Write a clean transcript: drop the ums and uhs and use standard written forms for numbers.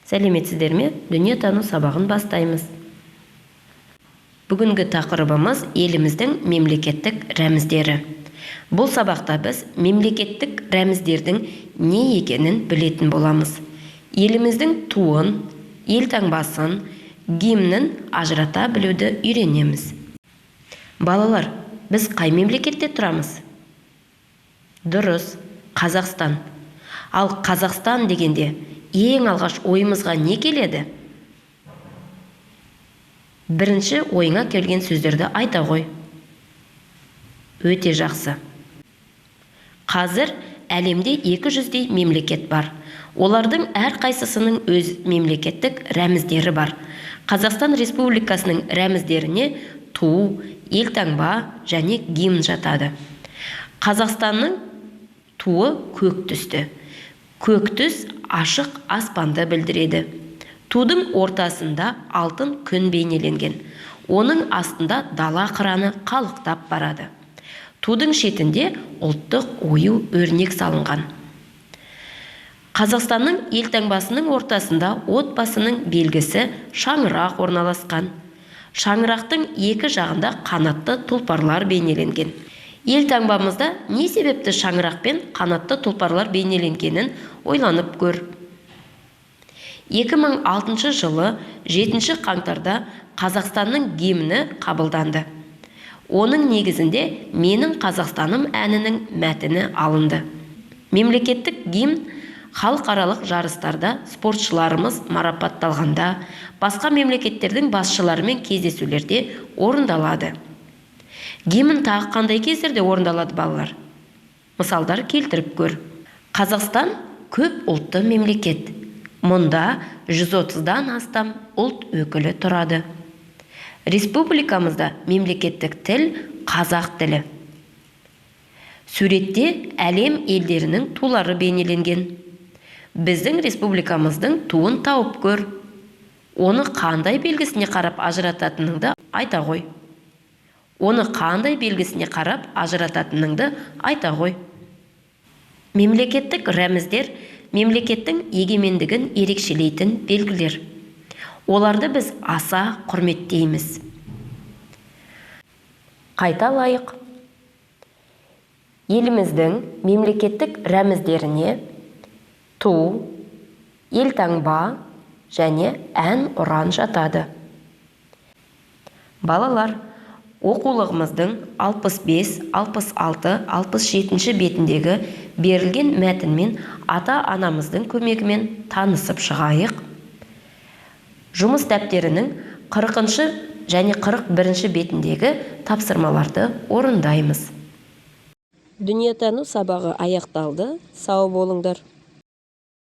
Сәлеметсіздер ме? Дүниетану сабағын бастаймыз. Бүгінгі тақырыбымыз: еліміздің мемлекеттік рәміздері. Бұл сабақта біз мемлекеттік рәміздердің не екенін білетін боламыз. Еліміздің туын, елтаңбасын, гимнін ажырата білуді үйренеміз. Балалар, біз қай мемлекетте тұрамыз? Дұрыс, Қазақстан. Ал Қазақстан дегенде ең алғаш ойымызға не келеді? Бірінші ойыңа келген сөздерді айта ғой. Өте жақсы. Қазір әлемде 200-дей мемлекет бар. Олардың әрқайсысының өз мемлекеттік рәміздері бар. Қазақстан Республикасының рәміздеріне ту, елтаңба және гимн жатады. Қазақстанның туы көк түсті. Көк түс ашық аспанды білдіреді. Тудың ортасында алтын күн бейнеленген. Оның астында дала қыраны қалықтап барады. Тудың шетінде ұлттық ою өрнек салынған. Қазақстанның елтаңбасының ортасында отбасының белгісі шаңырақ орналасқан. Шаңырақтың екі жағында қанатты тұлпарлар бейнеленген. Елтаңбамызда не себепті шаңырақ пен қанатты тұлпарлар бейнеленгенін ойланып көр. 2006 жылы 7 қаңтарда Қазақстанның гимні қабылданды. Оның негізінде «Менің Қазақстаным» әнінің мәтіні алынды. Мемлекеттік гимн халықаралық жарыстарда спортшыларымыз марапатталғанда, басқа мемлекеттердің басшыларымен кездесулерде орындалады. Гимн тағы қандай кездерде орындалады, балалар? Мысалдар келтіріп көр. Қазақстан – көп ұлтты мемлекет. Мұнда 130-дан астам ұлт өкілі тұрады. Республикамызда мемлекеттік тіл – қазақ тілі. Суретте әлем елдерінің тулары бейнеленген. Біздің республикамыздың туын тауып көр. Оны қандай белгісіне қарап ажырататыныңды айта ғой. Оны қандай белгісіне қарап ажырататыныңды айта ғой. Мемлекеттік рәміздер – мемлекеттің егемендігін ерекшелейтін белгілер. Оларды біз аса құрметтейміз. Қайталайық. Еліміздің мемлекеттік рәміздеріне ту, елтаңба және ән ұран жатады. Балалар, оқулығымыздың 65, 66, 67 бетіндегі берілген мәтінмен ата-анамыздың көмегімен танысып шығайық. Жұмыс дәптерінің 40 және 41 бетіндегі тапсырмаларды орындаймыз. Дүниетану сабағы аяқталды. Сау болыңдар.